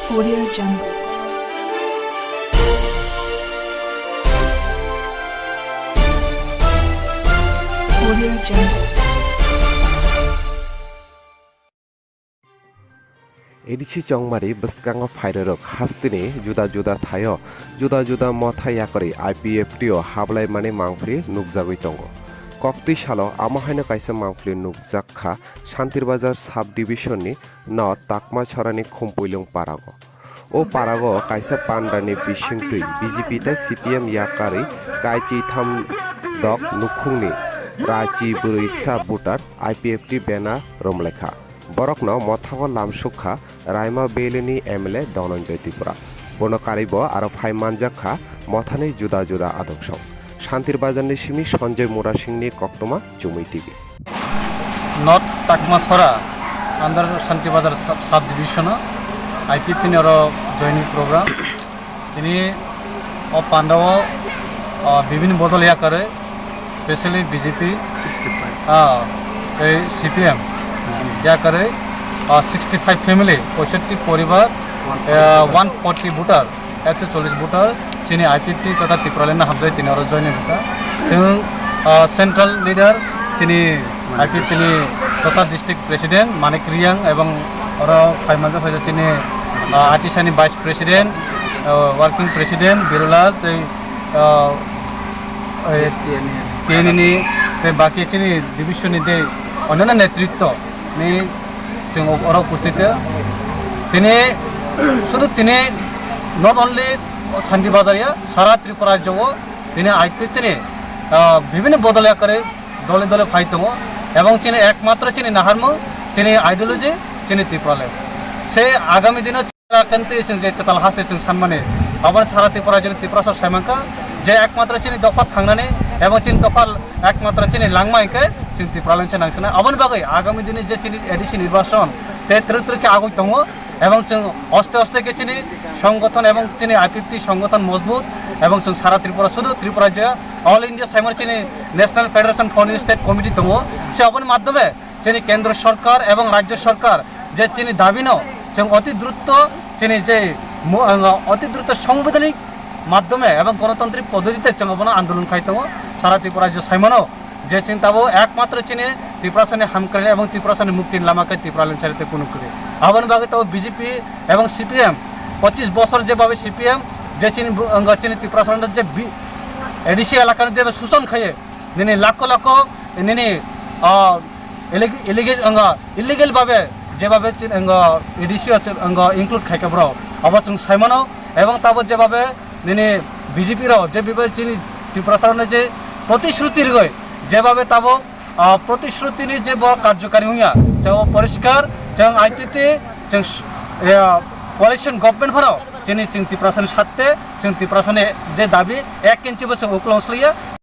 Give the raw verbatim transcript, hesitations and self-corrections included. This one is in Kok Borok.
Audio Jungle. Audio Jungle. A D C Chongmari bwskango phairwrwk hasteni juda juda thaio juda juda motha yakarwi I P F T o hablaimani mangpili nukjagwi tongo. Koktwi salo amo haino kaisa mangpili nukjak kha Shantirbazar sub-division-ni no Takma Sorani Khumpuilung parago. O parago kaisa pandani bisingtwi B J P tei C P M yakarwi kaichitham dok nukhungni rachi bwrwisa voter I P F T banner romlaikha. Borokno mothago lamsukha Raima Valley-ni M L A Dhananjay Tripura. Bono karwibo aro phai manjak kha mothani juda juda adong song. Shantirbazarni simi Sanjay Murasingni koktwma Chumui T V. North Takmasora under Shantirbazar sub, sub division o I P F T ni oro joining program. Tini o pandao, ah, bibini bodol yakarwi, specially B J P, sixty-five. Ah, tei C P M yakarwi, ah, sixty-five family, poisotti poribar, ah, one forty voter, ekso chollish voter, chini I P F T totha Tipraland no hamjai tini oro joining wngkha. Chwng, ah, central leader, chini I P F T ni totha district president Manik Riyang ebong oro phai manjak phai chini, ah, Atisani vice president, ah, working president Birulal tei, ah, eh, T N E ni tei baki chini division ni tei onno netritto ni chwng oro upasthit. Tini sudu tini not only Shantirbazar ya, sara Tripura rajyo o tini I P F T ni, ah, bibhinno bodol yakarwi dole dole phai tongo ebong chini ekmatro chini naharmung chini ideology chini Tipraland. Se agami dino chini kwtal haste chwng sanmani, aboni sara Tripura rajyoni Tiprasa sai mankha je ekmatro chini dopha thangnani ebong chini dopha ekmatro chini langma hinkhe chini Tipraland se nangsinai. Aboni bagwi agami dini je chini A D C nirbachon tei twrwk twrwk khe agoi tongo. Ebong chwng oste oste khe chini songgothon ebong chini I P F T songgothon mojbut ebong chwng sara Tripura sudu Tripura je All India saimano chini National Federation for New State Committee tongo. Se aboni madhyome chini kendro sorkar ebong rajyo sorkar je chini dabino chwng oti drutto chini je mu-, ang, oti drutto songbidanik madhyome ebong gonotantrik poddotite chwng abono andolon khai tongo sara Tripura rajyo saimano. Je chini tabuk ekmatro chini Tiprasani hamkrai ebong Tiprasani mukti lama khe Tipraland sari tei kunuk kwrwi. Aboni bagwi tabuk B J P ebong C P M, pochis bosor je babe C P M je chini bu-, wngkha chini Tiprasano je bi-, A D C elakani je suson khaye nini lakho lakho nini, ah, illeg-, illegal wngkha, illegal babe je babe chini wngkha A D C o wngkha include khaikha borok. Abo chwng saimano ebong tabuk je babe nini B J P rok je bibai chini Tiprasa rokno je protishruti rigoi, jebabe tabuk, ah, protishruti ni je bo karjokari wngya, je bo poriskar, chwng I P T, chwng s-, ya, coalition government phano chini chwng Tiprasa ni satte, chwng Tiprasa ni je dabi ek inchi bo chwng uklong sliya.